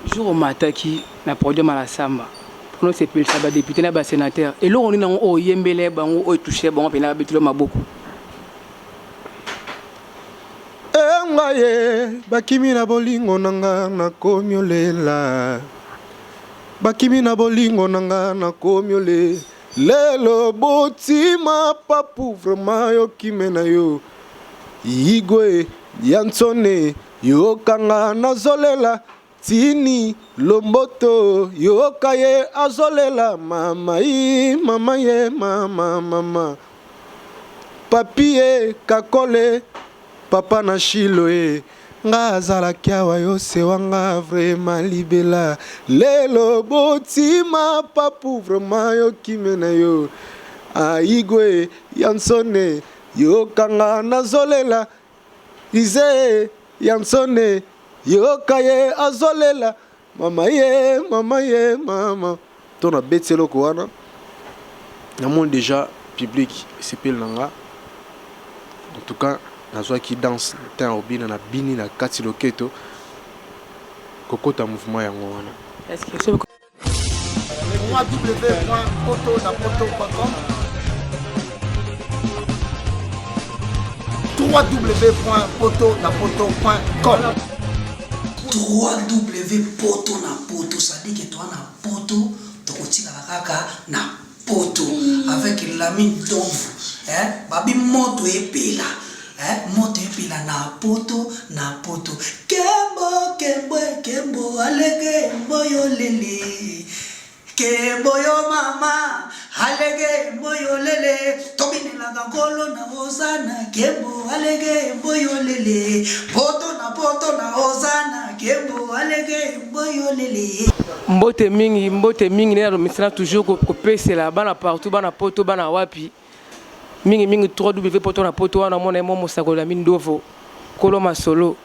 Jour omataki na podium à la samba pona osepelisa ba deputes na ba senateurs eloko nini yango oyo oyembela bango oyo etouche bango pena babetela yo maboko? Eh nga ye bakimi na bolingo na nga nakomi olela bakimi na bolingo na nga nakomi ole lelo botima papu vraiment yo kime na yo igwe ya nsone Yoka nga nazolela Tini Lomboto yoka ye azolela mama ii mama ye mama mama Papi ye Kakole papa na Shilo e nga azalaki awa yo sewa nga vraiment libela lelo botima papu vraiment yo kime na yo ah Igwe Yansone yoka nga nazolela Ize ya nsone yoka ye azolela mama ye mama ye mama to na beti eloko wana namoni deja public esepeli na nga en tout cas nazwaki danse temps ya kobina na bini na kati loketo kokota mouvement yango wana. www.potonapoto.com www.potonapoto.com 3W poto na poto c'est-à-dire que toa na poto tokotikala kaka na poto avec Lamine Donvu eh babi moto epela eh moto epela na poto na poto kembo kembo kembo alege mboyo lele kembo yo mama alege mboyo lele tobinelaka nkolo na hozana kembo alege mboyo lele poto na poto na hozana kembo alege mboyo lele. Mbote mingi, mbote mingi nde nalomesana toujours kopesela bana partout, bana poto, bana wapi mingi mingi 3W poto na poto wana omona ye mwa mosakoli ya mindovo kolo masolo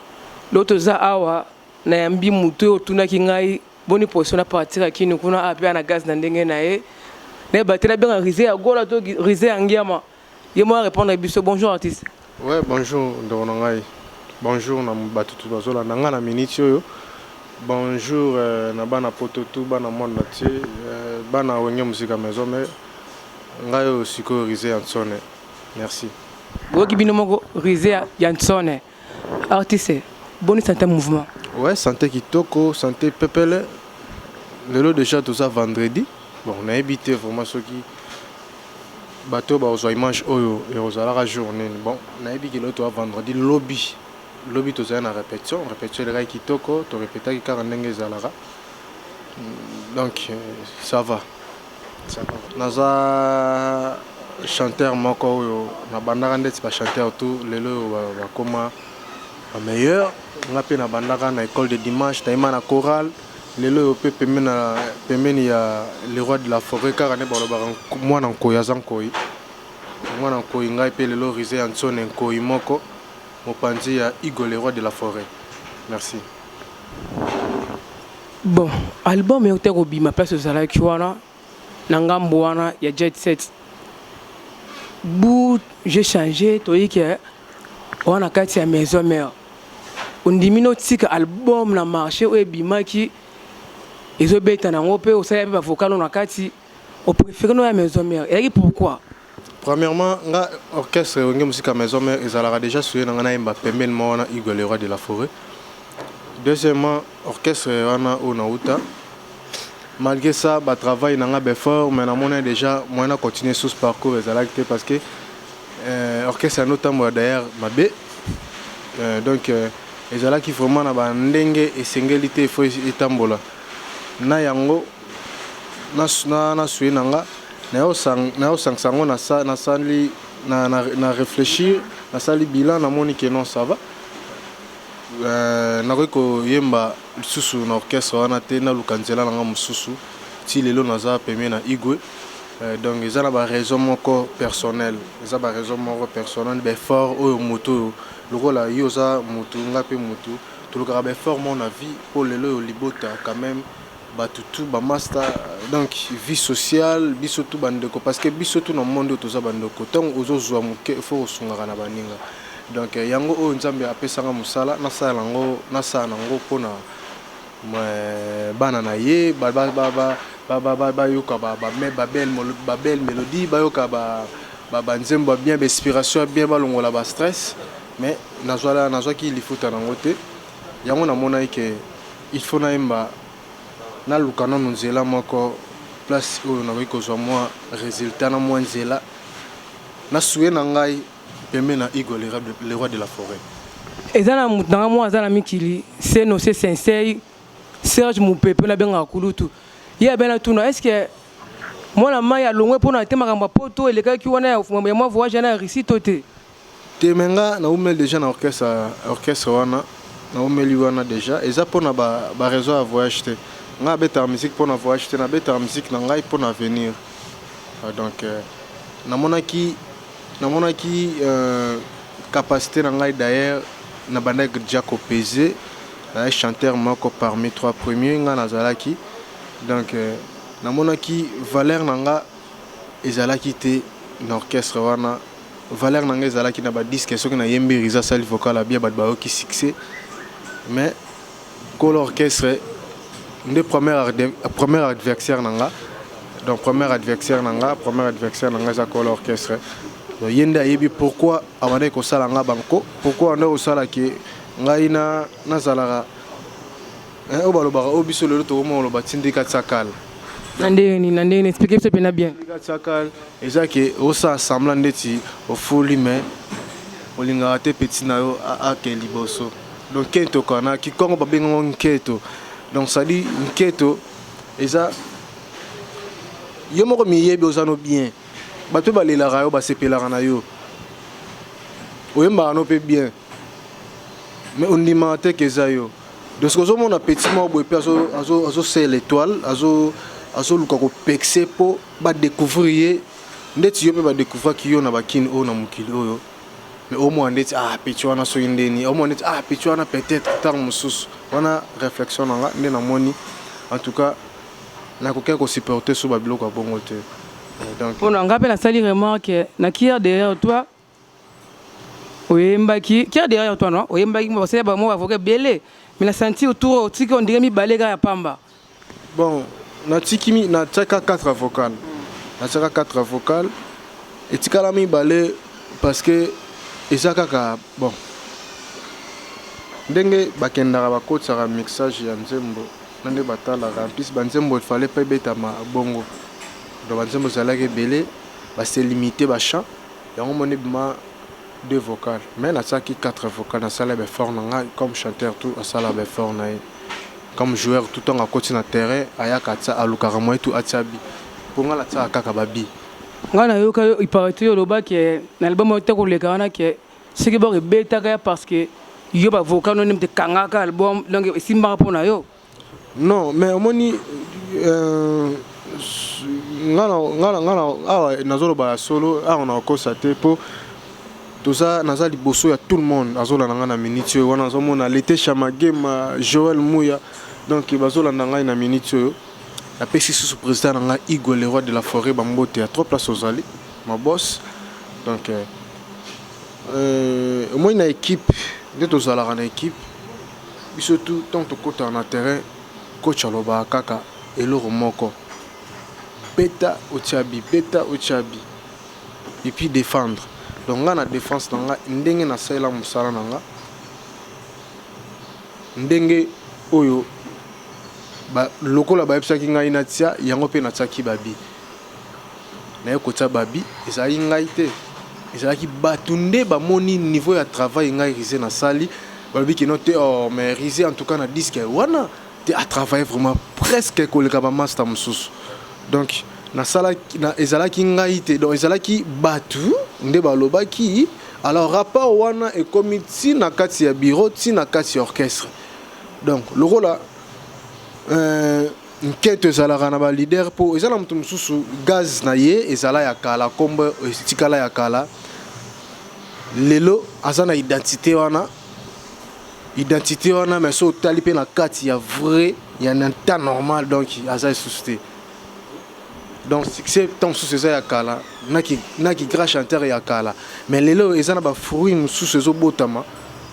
lelo toza awa nayambi moto oyo otunaki ngai boni position na partir ya kini kuna awa mpe na gaz na ndenge na ye nayeba te nabenga rise ya gola to rise ya ngiama ye moko arépondre biso. Bonjour artiste. Ouais, bonjour ndeko na ngai. Bonjour na bato tout bazolanda ngai na minute oyo. Bonjour euh, na bana poto tout, bana monde entier, euh, bana Wenge Musica Maison mais ngai oyo sikoyo Rise ya Nsone. Merci. Boyoki bino moko Rise ya Nsone. Artiste, boni santé mouvement? Ouais, santé kitoko, santé pepele. Lelo déjà toza vendredi. Bon, nayebi te vraiment soki Bato oyo bakozwa image oyo ekozalaka jour nini? Bon, nayebi ke lelo toza vendredi, lobi lobi tozali na repetition, repetition elekaki kitoko, to repetaki kaka ndenge ezalaka, donc ça va, ça va. Naza chanteur moko oyo nabandaka ndeti ba chanteur tout lelo oyo bakoma ba meilleur, nga mpe nabandaka na ecole de dimanche, nayema na chorale. Lelo oyo pe pembeni ya le roi de la foret kaka nde balobaka mwana nkoyi aza nkoyi mwana nkoyi ngai pe lelo Rize ya Nsone nkoyi moko mopanzi ya Hugo le roi de la foret merci. Bon album euta kobima place ozalaki wana na ngambo wana ya jet set bu j'ai change toyi ke wana kati ya maison mère Ondimi notika album na marche oyo ebimaki ezo beta nango pe osali pe ba vocal na kati o prefere noya maison mère ezalaki pourquoi? Premièrement nga orchestre Wenge Musica Maison Mère ezalaka dejà souye na nga nayemba pembeni moko wana Hugo le roi de la foret. Deuxièmement orchestre wana oyo nawuta malgre ça ba travail na nga ba effort mais namonaki dejà moyen na continuer sous parcours ezalaki te parce que Orchestre yango tambola d'ailleurs mabe donc ezalaki vraiment na ba ndenge esengeli te faut etambola na yango na souye na nga nayo sangisa yango nasali na reflechir nasali bilan namoni que non ça va nakoki koyemba lisusu na orchestre wana te naluka nzela na nga mosusu ti lelo naza pembeni na Igwe. Donc eza na ba raison moko personnel, eza ba raison moko personnel, ba effort oyo mutu oyo lokola yo oza mutu nga pe mutu tolukaka ba effort moko na vie po lelo oyo libota quand meme batu tout ba masta donc vie sociale biso tout ba ndeko parce que biso tout na monde oyo toza ba ndeko tango ozo zua muke il faut osungaka na baninga donc yango oyo Nzambe apesa nga musala nasala nango nasala nango pona. Bana na ye bayoka ba belle mélodie, bayoka banzembo ya bien, ba inspiration ya bien, balongola ba stress. Mais nazwaki lifuta nango te. Yango namonaki ke il faut nayemba, naluka nano nzela moko, place oyo nakoki kozwa mwa résultat na mwa nzela nasuye na ngai pembe na Igwe, le roi de la forêt. Eza na motu nanga moko aza na mikili seno se sensei Serge Mopepe, nabengaka kulutu ye abe na tuna: est ce que mwana mai alongwe mpona te makambo ya poto elekaki wana ya mwa voyage wana ya Russie to te? Te, me nga naumeli déjà na orchestre wana, naumeli wana déjà. Eza mpona ba raison ya voyage te. Ngai abetaka musique mpona voyage te, nabetaka musique na ngai mpona avenir. Donc namonaki capacité na ngai. D'ailleurs nabandaki déjà kopese, nazali chanteur moko parmi trois premiers ngai nazalaki. Donc namonaki valeur na nga ezalaki te na orchestre wana. Valeur na ngai ezalaki na ba disque. Soki nayembi, riza asali vocal ya bien, bato bayoki succès. Mais kolo orchestre nde premier adversaire na nga. Donc premier adversaire na nga eza kolo orchestre. Donc ye nde ayebi pourquoi abandaki kosala nga banko, pourquoi abandaki kosala ke ngai nazalaka oyo balobaka, oyo biso lelo tokoma koloba tindika tia kala. Na ndenge nini? Na ndenge nini? Explique biso mpena bien. Tindika tia kala eza ke osala semblant ndeti ofuli, mais olingaka te petit na yo ake liboso. Donc nketo kana kikongo babengango nketo. Donc sadi nketo eza yo moko miyebi, oza no bien, bato mpe balelaka yo, basepelaka na yo, oyembaka no mpe bien, mais ondimaka te ke eza yo. Donc soki ozomona petit moko boye mpe azosala étoile, azoluka kopekse mpo ba découvrir ye ndeti yo mpe badécouvraki yo na bakini oyo na mokili oyo, mais omona ndeti ah, petit wana soki ndeni, omona ndeti ah, petit wana peut-être ntango mosusu wana. Réflexion na nga nde namoni, en tout cas nakoki kosupporter so babiloko ya bongo te. Donc mpona nga mpe nasali remarque na Qui est derrière toi. Oyembaki Qui est derrière toi, non? Oyembaki, basali bamo bavoka ebele, mais na senti autour otiki ondire mibale kaka ya pamba. Bon, natiki, natiaka 4 vocal, natiaka 4 vocal, etikala mibale parce que eza kaka bon ndenge bakendaka bakotisaka mixage ya nzembo na nde batalaka. En plus banzembo efale mpe ebetama bongo. Donc banzembo ezalaki ebele, base limité ba chant yango moni ebima deux vocal, mais natiaki 4 vocal. Nasala ba effort na ngai comme chanteur tout asala ba effort na ye, comme joueur tout ntango akoti na terrain ayaka atia, alukaka moyen tout atia but. Mpo ngai natiaka kaka babi. Ngai nayoka yo, iparati oyo olobaki na album oyo te koleka wana ke soki boko ebetaka ya parce que yo ba vocal no nde ekangaka album, donc esimbaka mpo na yo. Non, mais omoni nga awa nazoloba ya solo, awa nakokosa te mpo toza naza liboso ya tout le monde azolanda ngai na minute oyo wana. Nazomona Letesha Magema, Joel Muya, donc bazolanda ngai na minute oyo. Napesi susu président na ngai Igwe, le roi de la forêt, bambote ya trois place ozali ma boss. Donc omoni na équipe nde tozalaka na équipe biso tout, ntango tokɔtaka na terrain, coach alobaka kaka eloko moko: beta otia but, beta otia but et puis défendre. Donc ngai na défense na nga, ndenge nasalela mosala na nga, ndenge oyo lokola bayebisaki ngai natia yango mpe natiaki babi, naye kotia babi. Ezalaki ngai te, ezalaki bato nde bamoni niveau ya travail ngai Rise nasali, balobi kino te: oh, mais Rise en tout cas na disque wana te a travaille vraiment presque koleka ba master mosusu. Donc nasalaki na, ezalaki ngai te, donc ezalaki bato nde balobaki. Alors rapport wana ekomi ntina kati ya bureau, ntina kati ya orchestre. Donc lokola nketo ezalaka na ba leader, mpo eza na moto mosusu gaz na ye ezala ya kala, nkombo etikala ya kala, lelo aza na identité wana, identité wana. Mais so otali mpe na kati ya vrai ya na temps normal, donc aza lisusu te. Donc succès ntango mosusu eza ya kala, naki grand chanteur ya kala, mais lelo eza na ba fruit mosusu ezobotama.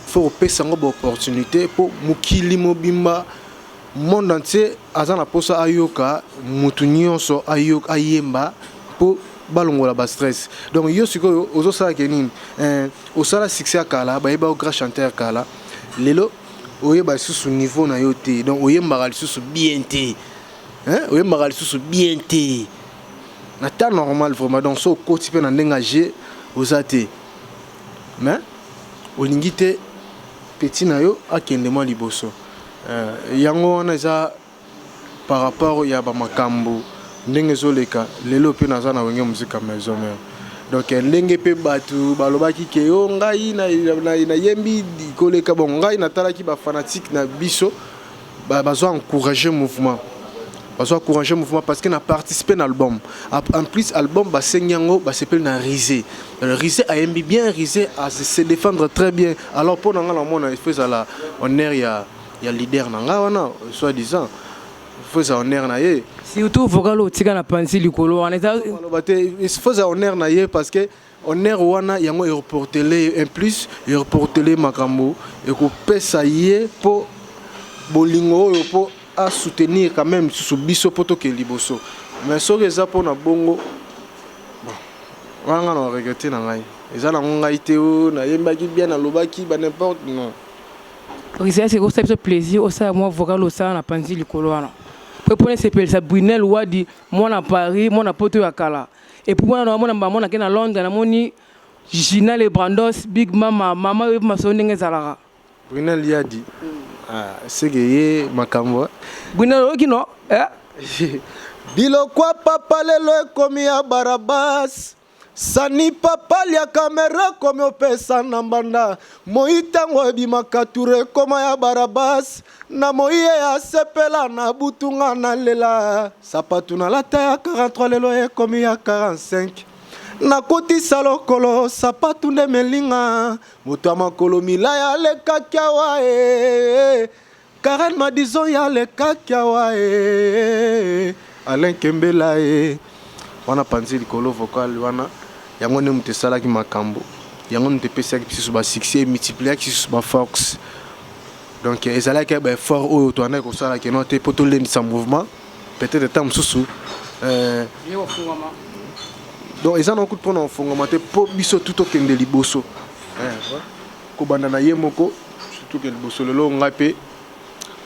Faut kopesa yango ba opportunité mpo mokili mobimba. Monde entier aza na posa ayoka mutu nyonso ayoka ayemba mpo balongola ba stress. Donc yo sikoyo ozosala ke nini? Osala succès ya kala, bayeba yo grand chanteur kala, lelo oyeba lisusu niveau na yo te, donc oyembaka lisusu bien te, hein? Oyembaka lisusu bien te na temps normal vraiment. Donc so okoti mpe na ndenge age oza te, mais olingi te petit na yo akende mwa liboso. Yango wana eza par rapport ya bamakambo ndenge ezoleka lelo. Mpe naza na Wenge Musica Maison Mère, donc ndenge mpe bato balobaki ke yo ngai nayembi koleka, bon, ngai natalaki bafanatiques na biso bazwa encourager mouvement, bazwa encourager mouvement parce que na participer na album. En plus album basengi yango, basepeli na Risé. Risé ayembi bien, Risé se défendre très bien. Alors mpo na ngai namona il faut ezala honneur ya leader na ngai wana, soit disant faut eza honneur na ye. Surtout vocal otika na panzi likolo wana eza. Baloba te, il faut eza honneur na ye parce que honneur wana yango ereportele, en plus ereportele makambo ekopesa ye mpo bolingo oyo mpo asoutenir quand même lisusu biso mpo tokende liboso. Mais soki eza mpona bongo, bon, wana ngai na regretter na ngai, eza nango ngai te oyo nayembaki bien, nalobaki ba n'importe, non. Risé, est osala biso plaisir, osala mwa vocal osala na panzi likolo wana po mpona esepelisa Brunel Wadi, mwana Paris, mwana poto ya kala. Et puis mwana namona bamona ke na Londres namoni Gina Le Brandos, big mama, mama oyo masolo ndenge ezalaka. Brunel Yadi, ah, seke ye makambo. Brunel oyoki no, eh? Biloko ya papa lelo ekomi ya Barabas, sani papa liaka mere ekomi opesa na mbanda moi. Ntango ebimaka tour ekoma ya Barabas na moi, ye asepela na butunga nalela. Sapatu nalata ya 43 lelo ekomi ya 45. Nakotisa lokolo sapatu nde melinga moto ya makolo milai alekaki awa e Karen Madison ya alekaki awa e Alain Kembela e wana panzi likolo. Vocal wana yango nde moto esalaki makambo, yango moto epesaki biso basuccès, emultipliaki susu baforce. Donc ezalaki baeffort oyo toandaki kosala keno te mpo tolendisa mouvement. Peut-être ta mosusu donc eza na kutu mpona kofongama te mpo biso tu tokende liboso, kobanda na ye moko tokende liboso. Lelo ngai mpe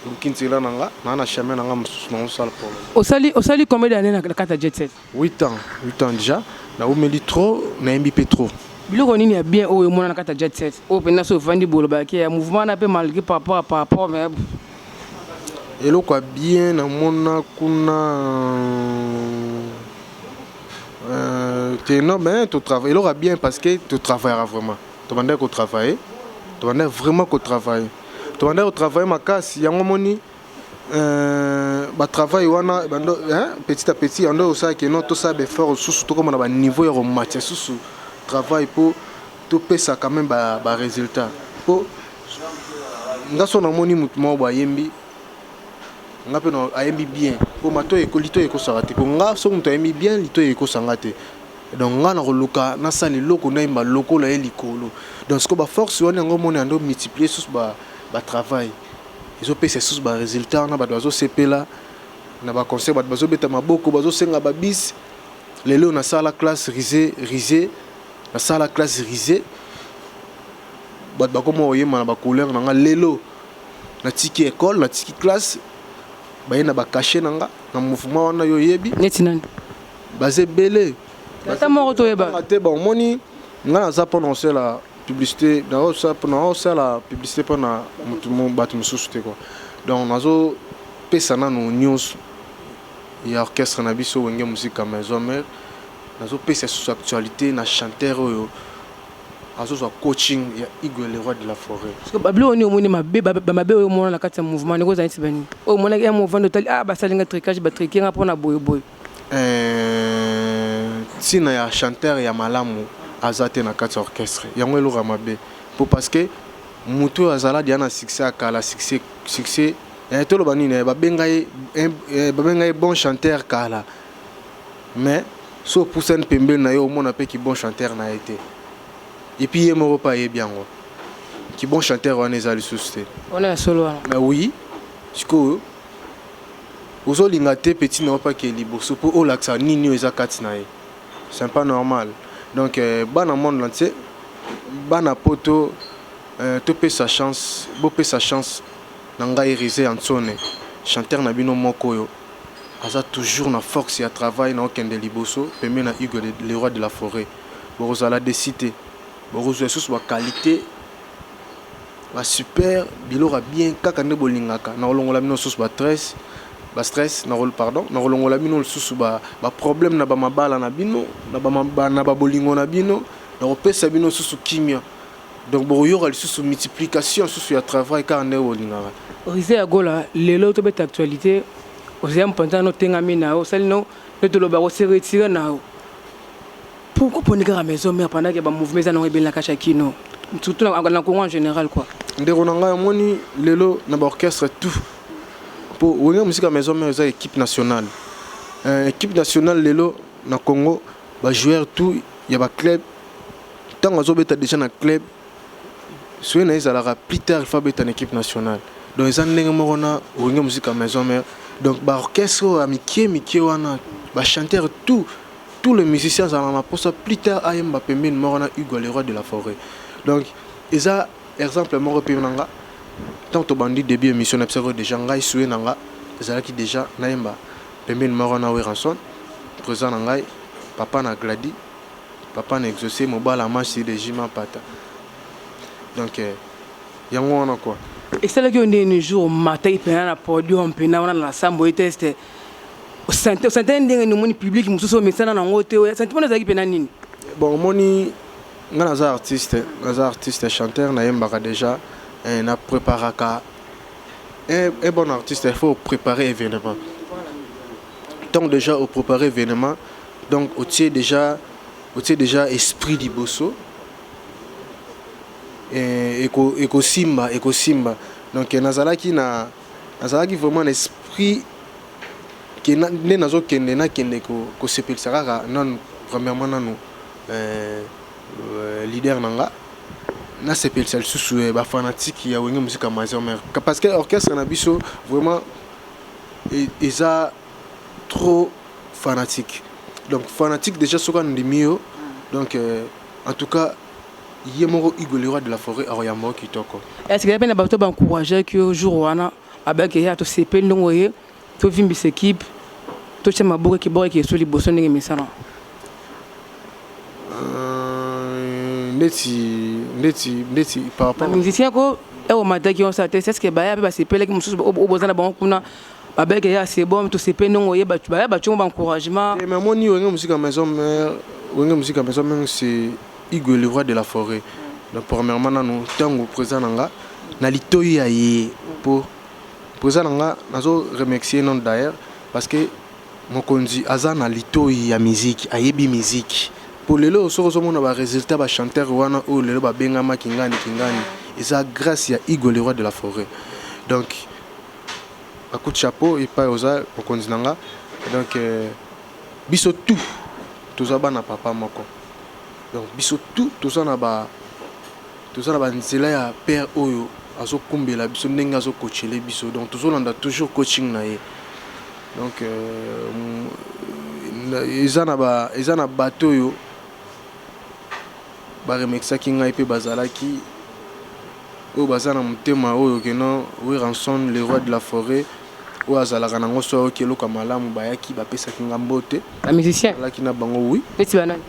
luki nzela na nga naa na chemin na nga mosusu naosala problème. Osali combien d'année na kati ya Jet Set? 8 ans, 8 ans déjà. Naumeli trop, nayembi mpe trop. Biloko nini ya bien oyo omona na kati ya Jet Set oyo mpenza so ovandi bolobaki ya mouvement wana mpe malgré par rapport mais? Eloko ya bien namona kuna te, non, mais totravaille. Eloko ya bien parce que totravaillera vraiment, tobandaki kotravaille, tobandaki vraiment kotravaille, tobandaki kotravaille makasi. Yango moni batravail wana bando, hein, petit à petit yango osalaki no tosala baeffort lisusu, tokóma na baniveau ya komatia susu travail mpo topesa quand même barésultat. Mpo nga so namoni motu moko boye ayembi, nga mpe ayembi bien, mpo matoi litoyi ekosaka te. Mpo nga soki moto ayembi bien, litoyi ekosanga te. Donc nga na koluka nasala eloko nayemba lokola ye likolo. Donc sikoyo baforce wana yango omoni yango multiplier susu batravail, ezopesa susu barésultat wana. Bato bazosepela na baconcert, bato bazobeta maboko, bazosenga babis. Lelo nasala classe Risé, Risé nasala classe Risé, bato bakoma koyemba na bacouleur na nga. Lelo natiki école, natiki classe, baye na bacachet na nga na mouvement wana yo oyebi. Neti nani? Baza ebele. Ata moko toyeba. Te, bon, omoni nga naza mpona kosala publicité, naosala publicité mpona bato mosusu te quoi. Donc nazopesa nano nyonso ya orchestre na biso Wenge Musica Maison Mère. Nazopesa susu actualité na chanteur oyo azozwa coaching ya Igwe, le roi de la forêt. Babiloko nini omoni mabe, bamabe oyo omona na kati ya mouvement ndeko ozali neti banini oyo omonaki ya movandi otali, ah, basalinga tricage, batriquer nga mpona boyeboye? Ntina ya chanteur ya malamu aza te na kati ya orchestre, yango eloko ya mabe. Po parce que motu oyo azala dia na succès ya kala, succès toloba nini, babenga ye bon chanteur kala, mais so opusani pembeni na ye, omona mpe ki bon chanteur na ye te. Et puis ye moko mpe ayebi yango ki bon chanteur wana eza lisusu te. Wana ya solo wana. Mais oui, sikoyo Ozolinga te petit na yo mpe akende liboso mpo olakisa nini oyo eza kati na ye. C'est pas normal. Donc bana monde entier, bana poto, topesa chance, bopesa chance na ngai Rize ya Nsone, chanteur na bino moko oyo aza toujours na force ya travail na okende liboso pembeni na Hugo le roi de la forêt. Bokozala déçu te, bokozwa lisusu ba qualité, ba super biloko ya bien kaka nde bolingaka. Na kolongola bino lisusu ba stress, ba stress na pardon, na kolongola bino lisusu ba problème na ba mabala na bino, na ba bolingo na bino, na kopesa bino lisusu kimia. Donc bokoyoka lisusu multiplication lisusu ya travail kaka nde bolingaka. Rize ya Gola, lelo tobeta actualité, ozali mpenza notengami na yo, osali no nde toloba kose retirer na yo. Pourquoi poni kaka Maison Mère pendant que ba mouvement eza nango ebele na kati ya kino, surtout na Congo en général quoi? Ndeko na ngai, omoni lelo na baorchestre tout, mpo Wenge Musica Maison Mère eza équipe nationale. Équipe nationale lelo na Congo, bajoueur tout ya baclub, ntango azobeta déjà na club, soki na ye ezalaka plus tard, il faut abeta na équipe nationale. Donc eza ndenge moko na Wenge Musica Maison Mère. Donc baorchestre oyo ya mike mike wana, bachanteur tout, tous les musiciens azalaka na mposa plus tard ayemba pembeni moko na Hugo le roi de la forêt. Donc eza exemple moko mpe na nga. Ntango tobandi début émission na biso déjà, ngai souhait na nga ezalaki déjà nayemba pembeni moko na Werrason, président na ngai, papa na Gladi, papa na Exaucé, mobala masi de Jima Pata. Donc yango wana quoi. Esalaki yo ndenge jour omataki mpena na podium, mpena wana na sambo ye teste, osante ndenge nini? Omoni public mosusu omesana nango te, sentiment ezalaki mpena nini? Bon, omoni nga naza artiste, naza artiste chanteur, nayembaka déjà, na préparaka. Un bon artiste, il faut préparer événement. Donc déjà au préparer événement, donc otie déjà esprit liboso, ekosimba, ekosimba. Donc nazalaki vraiment na esprit ke nde nazokende, nakende kosepelisa kaka nanu premièrement nanu leader na nga, nasepelisa lisusu bafanatike ya Wenge Musica Maison Mère, parce que orchestre na biso vraiment eza trop fanatique. Donc fanatique déjà soki andimi yo, donc en tout cas ye moko Hugo le roi de la forêt akoyamba yo kitoko. Est ce que mpe na bato baencourageaki yo jour wana, abaki ya tosepeli ndongo ye, tovimbisa équipe, totia maboko, ekiboko eke eso liboso ndenge misala? Ndeti par rapport Bamusicien ko ekomataki osala te, est ce que baya mpe basepelaki? Mosusu oyo boza na bango kuna babeki ya c'est bon, tosepeli ndongo ye, baya bationgo baencouragement? Mais amoni Wenge Musica Maison Mère, Wenge Musica Maison Mère, c'est Hugo le roi de la forêt. Donc premièrement nanu ntango président na nga na litoi ya ye, po président na nga nazo remercier non d'ailleurs, parce que mokonzi aza na litoi ya musique, ayebi musique. Po lelo soki ozomona barésultat, bachanteur wana oyo lelo babengama kingani kingani, eza grâce ya Hugo le roi de la forêt. Donc bacoup de chapeau epai oza, mokonzi na nga. Donc biso tout toza bana papa moko. Donc biso tout toza na banzela ya père oyo azokumbela biso, ndenge azocoacher biso. Donc tozolanda toujours coaching na ye. Donc eza na bato oyo baremerciaki ngai mpe bazalaki oyo baza na motema oyo keno Werrason le roi de la forêt oyo azalaka nango so ayoki eloko ya malamu, bayaki bapesaki nga mbote. Bamusicien? Azalaki na bango, oui. Neti banani?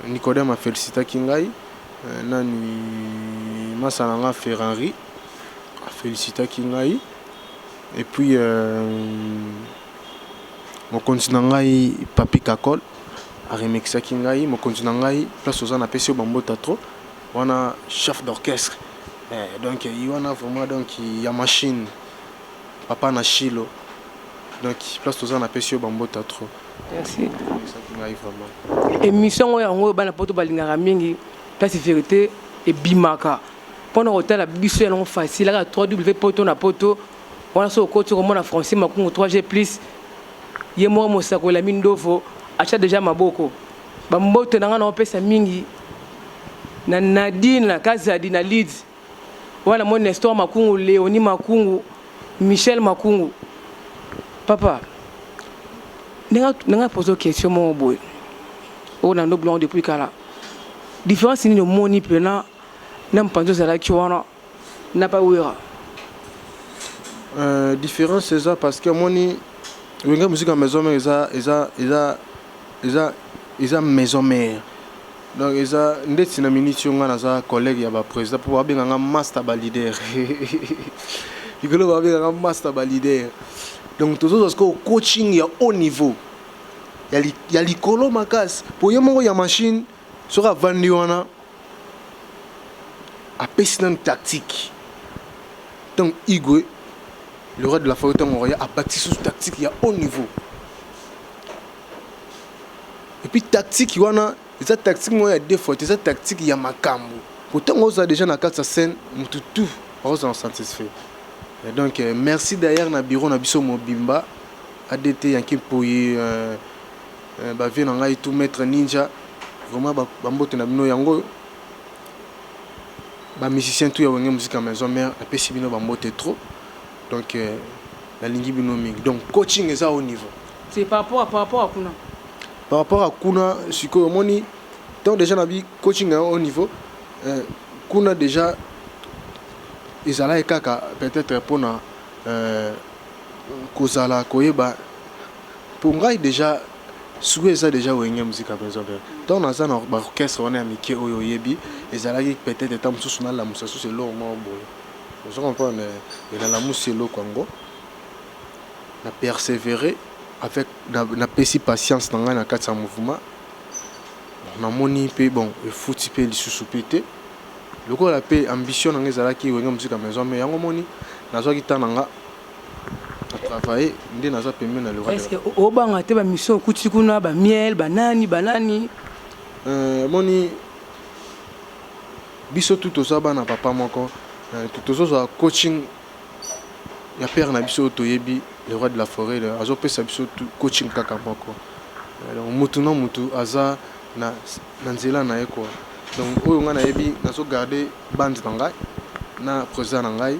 Nicodème afélicitaki ngai, nani, masa na nga Ferrari afélicitaki ngai, et puis mokonzi na ngai Papi Kakol aremerciaki ngai. Mokonzi na ngai, place oza, napesi yo bambota trop wana, chef d'orchestre. Donc ye wana vraiment, donc ya machine, papa na Shilo. Donc place toza, napesi yo bambota trop. Merci. Aremerciaki ngai vraiment. Émission oyo, yango oyo bana poto balingaka mingi, place vérité ebimaka mpona kotala biso yango facile kaka 3W poto na poto wana. So okoti komona Francis Makungu 3G plus, ye moko mosakoli ya mindovo atya déjà maboko. Bambote na ngai na opesa mingi na Nadine Kazadi na Leeds wana, mo Nestor Makungu, Léonie Makungu, Michel Makungu. Papa, ndenge pose question moko boye oyo na ndo blanc depuis kala, différence nini omoni mpena na mopanzi ozalaki wana na pa Wera? Différence eza parce que omoni, Wenge Musique ya Maison Mère eza maison mère. Donc eza ndeti na miniti oyo, ngai naza collègue ya baprésident, mpo babenganga master baleader likolo, babenganga master baleader. Donc tozozwa sikoyo coaching ya haut niveau, ya likolo makasi, po ye moko ya machine, soki avandi wana, apesi nanu tactique. Donc Igwe, le roi de la forêt, ntango oya, abati susu tactique ya haut niveau. Et puis tactique wana eza tactique moko ya deux fois te, eza tactique ya makambo, po ntango ozala déjà na kati ya scène, motu tout akozala satisfait. Et donc merci d'ailleurs na bureau na biso mobimba, ADT Yanki Mpoyi, bavie na ngai tout, Maître Ninja, vraiment bambote na bino. Yango bamusicien tout ya Wenge Musique ya Maison Mère, napesi bino bambote trop. Donc nalingi bino mingi. Donc coaching eza au niveau. C'est par rapport à kuna? Par rapport à kuna, sikoyo omoni, donc déjà nabi coaching ya haut niveau, kuna déjà ezalaki kaka peut-être mpona kozala koyeba. Mpo ngai déjà sikoyo eza déjà Wenge Musique ya Maison Mère. Ntango naza na baorchestre wana ya mike oyo oyebi, ezalaki peut-être eta mosusu nalamusa susu eloko moko boye, ozo comprendre. Nalamusi eloko yango, na persévérer avec, napesi patience na ngai na kati ya mouvement. Namoni mpe bon, efuti mpe lisusu mpe te. Lokola mpe ambition na ngai ezalaki Wenge Musique ya Maison Mère, yango moni nazwaki temps na nga na travailler nde naza pembeni na le. Est ce que obanga te bamission okuti kuna, bamiel, banani banani? Moni, biso tu toza bana papa moko, tozozwa coaching ya père na biso oyo toyebi, le roi de la forêt. Azopesa biso coaching kaka moko. Donc mutu na mutu aza na nzela na ye quoi. Donc oyo ngai nayebi, nazogarde bande na ngai na président na ngai.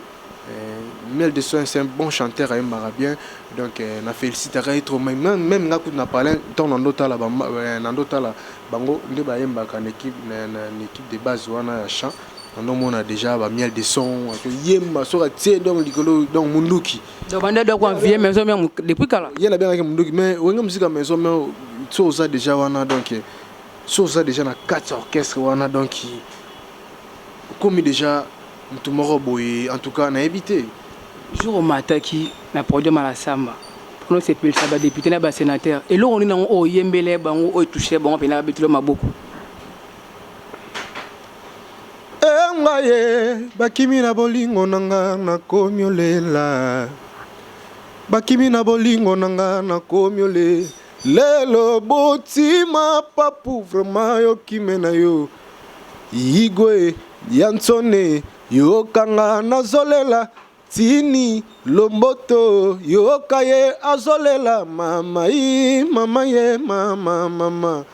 Miel de Soin, c'est un bon chanteur, ayembaka bien. Donc na félicitaka ye trop. Même nga kutu na parlin, ntango nando tala bango nde bayembaka na équipe de base wana ya chant, nandomona déjà bamiel de son yemba, soki atie donc likolo, donc munduki. Donc banda doko envie Maison Mère depuis kala? Ye nabengaki munduki, mais Wenge Musique ya Maison Mère, so oza déjà wana, donc so oza déjà na kati ya orchestre wana, donc okomi déjà motu moko boye. En tout cas nayebi te. Jour omataki na podium ya la Samba mpona osepelisa badéputé na basénateur, eloko nini yango oyo oyembele bango, oyo etouche bango mpena, babetelo maboko? Ngai ye bakimi na bolingo na nga, nakomi olela. Bakimi na bolingo na nga, nakomi ole lelo. Botima papu, vraiment yokime na yo. Igwe ya nsone, yokanga nazolela. Tini lomboto, yoka ye azolela. Mama i mama ye mama mama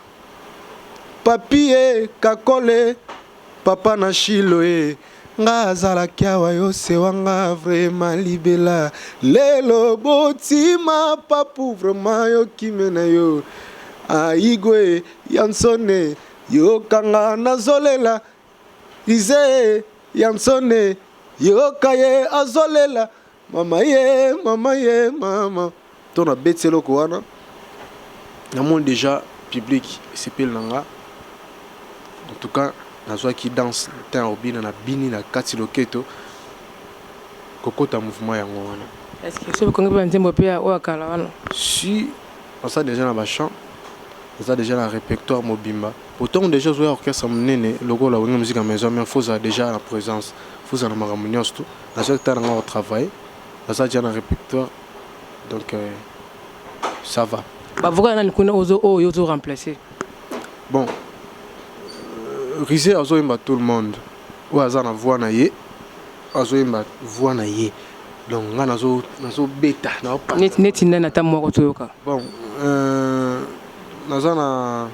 papi ye kakole papa na shilo ye. Nga azalaki awa, yo sewanga vraiment libela lelo. Botima papu, vraiment yokime na yo. Aigwe ya nsone, yokanga nazolela. Ize ya nsone, yoka ye azolela. Mama ye mama ye mama. To nabeti eloko wana, namoni déjà public esepeli na nga. En tout cas nazwaki danse ntan ya kobina, na bini na kati loketo kokota mouvement yango wana. Est ce que soki okongi mpe banzembo mpe oyo akala wana? Si, naza déjà na bachant, naza déjà na répertoire mobimba. Pourtant déjà ozoya orchestre monene lokola Wenge Musique ya Maison Mère, fozala déjà na présence, fozala na makambo nyonso. Tu nazwaki ntan na nga kotravaille, naza déjà na répertoire, donc ça va. Bavocal nani kuna oyo ozo remplacer? Bon, Rise azoyemba, tout le monde oyo aza na voix na ye azoyemba voix na ye. Donc nga nazobeta. Neti nani? Ata moko toyoka. Bon, naza na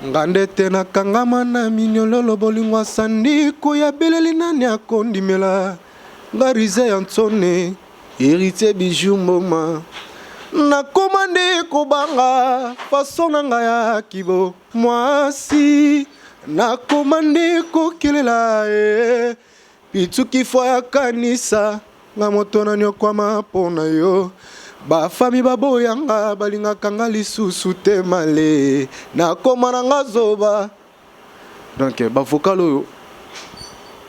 nga nde te nakangama na minyololo, bolingo asandiku ya beleli, nani akondimela? Nga Rize ya Nsone, Heritier Bijou Mboma. Nakoma nde kobanga façon na nga ya kibo mwasi. Nakoma nde kokelela eh. Pituki fwa ya kanisa nga moto na nyokwama mpo na yo. Ba famille baboya nga balingaka nga lisusu te male. Nakoma na nga zoba. Donc ba vocal oyo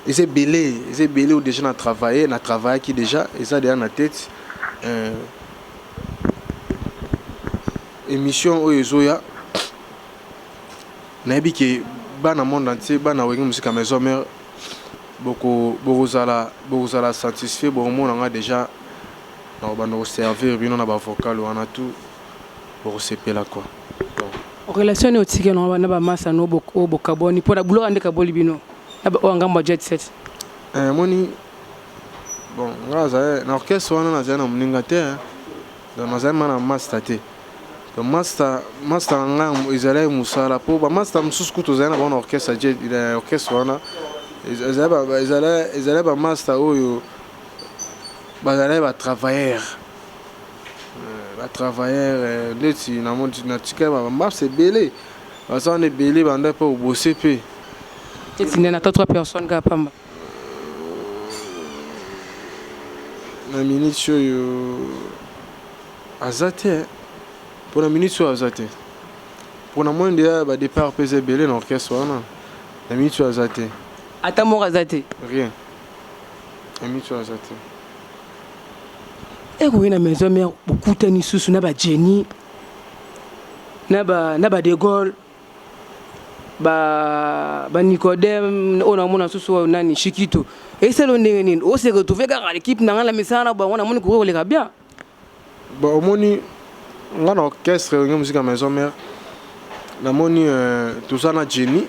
eza ebele, eza ebele oyo dejà na travailler, na travaillaki dejà, eza dejà na tete. Euh, emission oyo ezoya nayebi ke bana monde entier, bana Wenge Musica Maison Mère boko bokozala bokozala satisfait, bokomona nga dejà nakobanda koservir bino na ba vocal wana tout. Bokosepela quoi donc. Relation nini otiki na ba masta no oyo bokabwani po na boulot kaka nde ekaboli bino na ba oyo ya ngambo ya jet set? Eh omoni bon nga nazali na orchestre wana nazali na moninga te hein donc nazali ma na masta te donc masta masta na nga ezalaki mosala po ba masta mosusu kutu tozali na bango na orchestre jet na orchestre wana ezali ezali ezali ba masta oyo bazalaki ba travailleurs. Ba travailleurs ndeti natika ba masta ebele baza wana ebele banda pe kobose pe. Neti nde na 3 personnes kaka pamba. Na minute oyo aza te po na minute oyo aza te po na moni dejà ba depart pe eza ebele na orchestre wana na minute oyo aza te. Ata moko aza te? Rien na minute oyo aza te. Eko ye na maison mère bokutani susu na ba Jenny na ba na ba De Gaulle ba ba Nicodème oyo namona susu oyo nani Chikito esalo ndenge nini o se retrouver kaka l'équipe na nga na misala na bango namoni koki koleka bien. Bon omoni nga na orchestre Wenge Musica Maison Mère namoni euh, toza na Jenny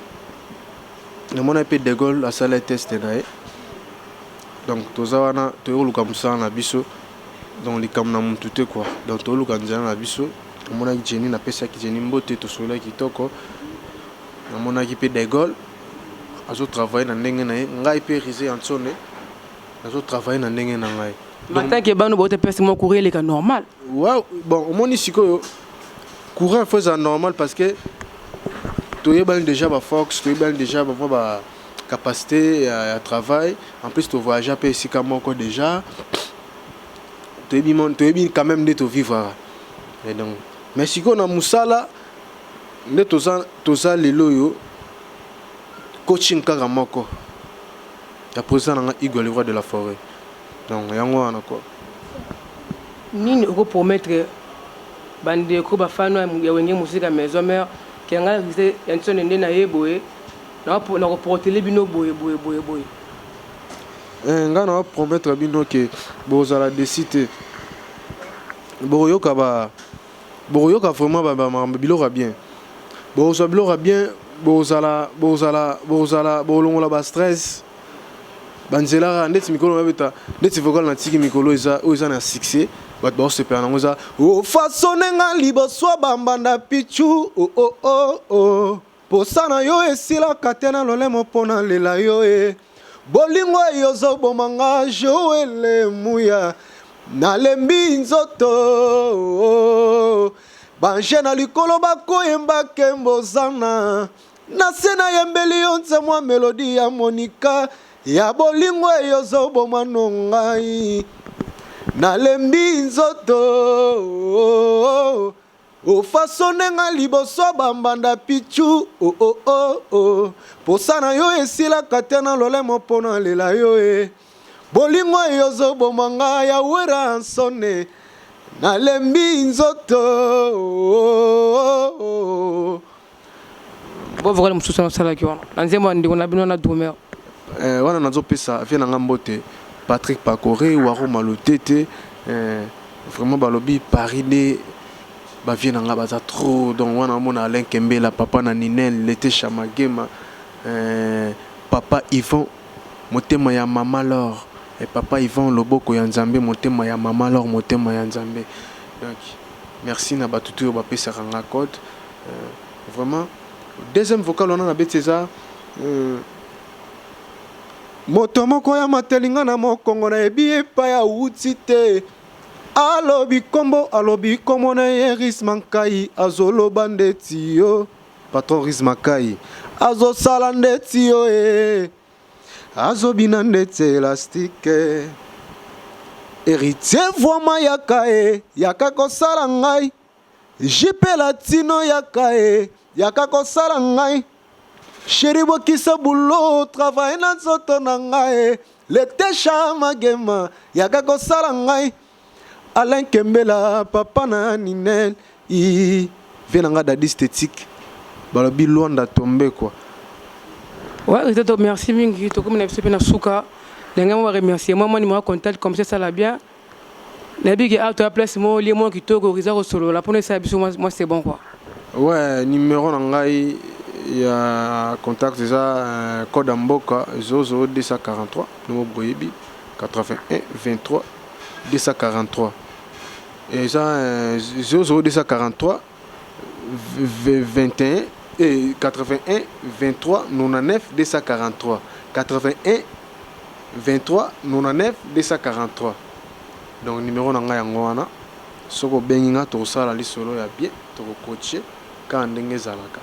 namonaki mpe De Gaulle asala test na ye Donc toza wana toye koluka musala na biso donc likambo na mutu te quoi donc toluka nzela na biso namonaki Jenny napesaki Jenny mbote tosololaki kitoko namonaki pe De Gaulle azo travailler na ndenge na ye ngai pe Rize Yansone nazo travailler na ndenge na ngai donc tant que bano bote pesi mo courrier eleka normal. Ouais, bon omoni sikoyo courant faut ezala normal parce que toyebani déjà ba Fox toyebani déjà ba ba Capacite ya travail en plus to voyagea pe esika moko dejà toyebi toyebi quand meme nde to vivraka et donc mais sikoyo na musala nde toza toza lelo oyo coaching kaka moko ya president na nga Igwe le roi de la foret donc yango wana quoi. Nini oko promettre ba ndeko ba fans ya Wenge Musica Maison Mère que nga ya Nsone nde naye boye Nako protele bino boye boye boye boye. Eh nga na promettre bino ke bozala desi te. Bokoyoka ba bokoyoka vraiment ba ba biloko ya bien. Bokozwa biloko ya bien, bozala bozala bozala bolongola ba stress. Ba nzela kaka ndeti mikolo babeta ndeti vocal na tiki mikolo eza oyo eza na succès bato baosepela nango eza ofasone nga liboso bambanda pichu oh oh oh oh Posa na yo esilaka te na lolemo po na lela yo e Bolingo eyo ozo boma nga Joëlle Muya Nalembi nzoto B'anges na likolo bakoyemba nkembo Hosanna Na se nayembeli yo nse mwa melodie ya Monica Ya bolingo eyo ozo boma no ngai Nalembi nzoto O façonne nga liboso ba mbanda pitshou oh oh oh oh Posa na yo esilaka te na lolemo po na lela yo eh Bolingo eyo ozo boma nga ya Werrason Na lembi nzoto oh oh oh. Bo vocal mosusu wana osalaki wana na nzembo ya ndeko na bino wana drummer. Eh, wana nazo pesa vie na nga mbote Patrick Pakore, Waro Malutete eh, vraiment balobi Paris nde ba vie na nga baza trop donc wana omona Alain Kembela papa na Ninel Lete Chamagema eh, papa Yvon motema ya mama Lor eh, papa Yvon loboko ya Nzambe motema ya mama Lor motema ya Nzambe donc merci na bato tout oyo bapesaka nga code euh, vraiment deuxième vocal wana nabeti eza euh, Moto moko ya mateli nga na mokongo nayebi epai awuti te. Alobi kombo alobi kombo na ye Riz Mankai azoloba ndeti yo. Patron Riz Makai azosala ndeti yo eh. Azobina ndeti elastique. Heritier Vuama yaka eh, yaka kosala ngai. JP Latino yaka eh, yaka kosala ngai. Chéri bokisa boulot travail na nzoto na ngai Letesha Magema yaka kosala ngai Alain Kembela papa na Ninel i vie na ngai Daddy Esthétique balobi Luanda tombe quoi. Ouais, Rita, merci mingi. Tokomi na biso pe na suka. Ndenge mo ba remercier moi moi numéro contact comme ça ça la bien. Nayebi ke awa toya place moko lie moko kitoko eza kosolola mpona esala biso moi c'est bon quoi. Ouais, numéro na ngai ya contact eza euh, code ya mboka 00243 ndenge boyebi 81 23 243 eza 00243 21 et 81 23 99 243 81 23 99 243 donc numéro na ngai yango wana soki obengi nga tokosala lisolo ya bien tokocoache kaka ndenge ezalaka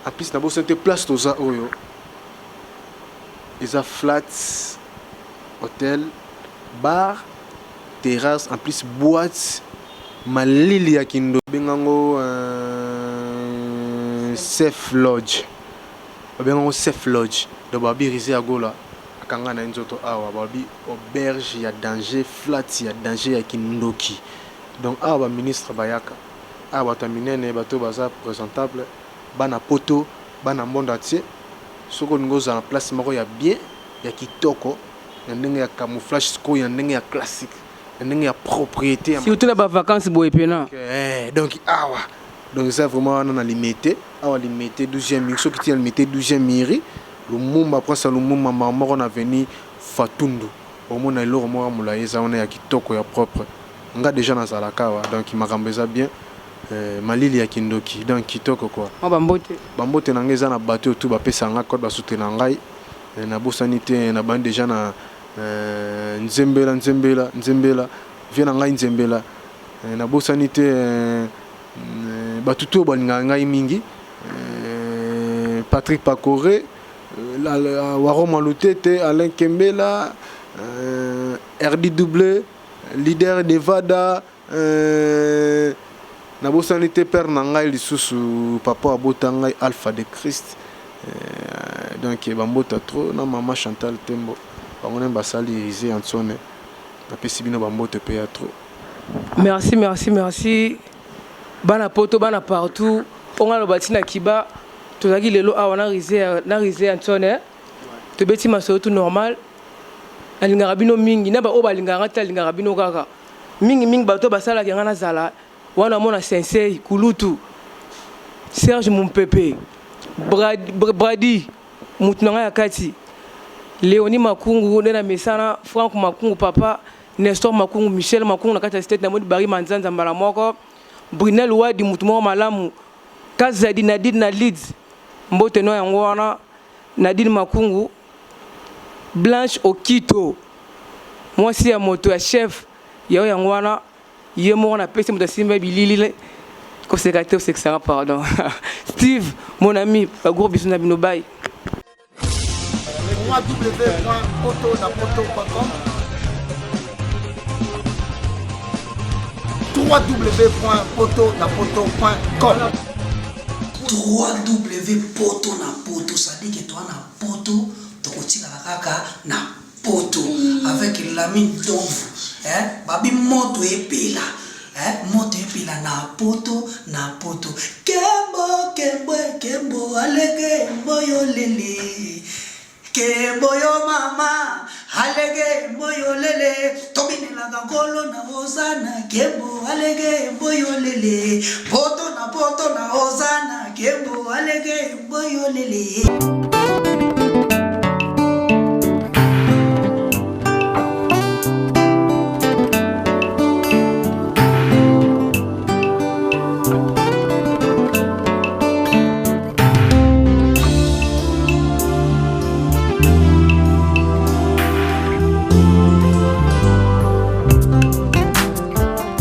en plus nabosani te place toza oyo eza flat hotel bar terrasse en plus boîte malili ya kindo bengango euh, safe lodge babengango safe lodge donc babi rise ya gola akanga na ye nzoto awa babi auberge ya danger flat ya danger ya kindoki donc awa baministre bayaka awa bato ya minene bato baza présentable bana poto bana monde entier soki olingi ozala na place moko ya bien ya kitoko na ndenge ya camouflage sikoyo na ndenge ya classique na ndenge ya propriété ya surtout na bavacances boye pena eh, donc awa donc eza vraiment wana na limete awa limete 12e mairie soki ti na limete 12e mairie lumumba prince ya lumumba mbala moko na avenue fatundu omona eloko moko ya molai eza wana ya kitoko ya propre nga deja nazalaka awa donc makambo eza bien eh, malili ya kindoki donc kitoko quoi mwa bambote bambote na ngai eza na bato oyo tu bapesa nga code basutena ngai eh, nabosani te nabandi deja na eh, nzembela nzembela nzembela vie na ngai nzembela eh, nabosani te eh, eh, bato tu oyo balingaka ngai mingi eh, Patrick Pacoré eh, Waroma Lutete Alain Kembela eh, RD Double leader Nevada eh, nabosani te père na ngai lisusu papa abota ngai Alpha de Christ eh, donc bambota trop na mama Chantal Tembo bango nde basali Rise ya Nsone napesi bino bambote mpe ya trop. Merci, merci, merci. Bana poto, bana partout. Onga loba tina kiba. Tozalaki lelo awa na Rise na Rise ya Nsone. Tobeti masolo tout normal. Nalingaka bino mingi na ba oyo balingaka nga te alingaka bino kaka. Mingi mingi bato basalaka nga nazala wana mona sensei kulutu Serge Mumpepe Brad, Brady mutu na ngai ya kati Leonie Makungu nde na mesana Franck Makungu papa Nestor Makungu Michel Makungu na kati ya state namoni Barry Manzanza mbala moko Brunel Wadi mutu moko malamu Kazadi Nadine na Leeds mbote no yango wana Nadine Makungu Blanche Okito mwasi ya moto ya chef yao yango wana ye moko napesi moto asimba bilili koseka te osekisaka pardon Steve mon ami bagros bisous na bino bye. www.potonapoto.com www.potonapoto.com 3W poto na poto c'est-à-dire que toa na poto tokotikala kaka na poto avec Lamine Domvu eh babi moto epela eh moto epela na poto na poto kembo kembo kembo alege mboyo lele kembo yo mama alege mboyo lele tobinelaka nkolo na hozana kembo alege mboyo lele poto na poto na hozana kembo alege mboyo lele.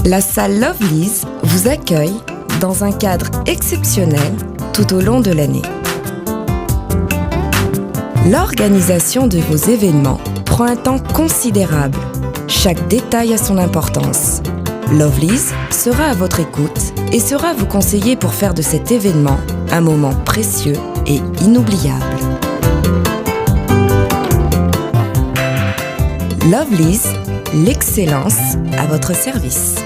La salle Lovely's vous accueille dans un cadre exceptionnel tout au long de l'année. L'organisation de vos événements prend un temps considérable. Chaque détail a son importance. Lovely's sera à votre écoute et sera vous conseiller pour faire de cet événement un moment précieux et inoubliable. Lovely's, l'excellence à votre service.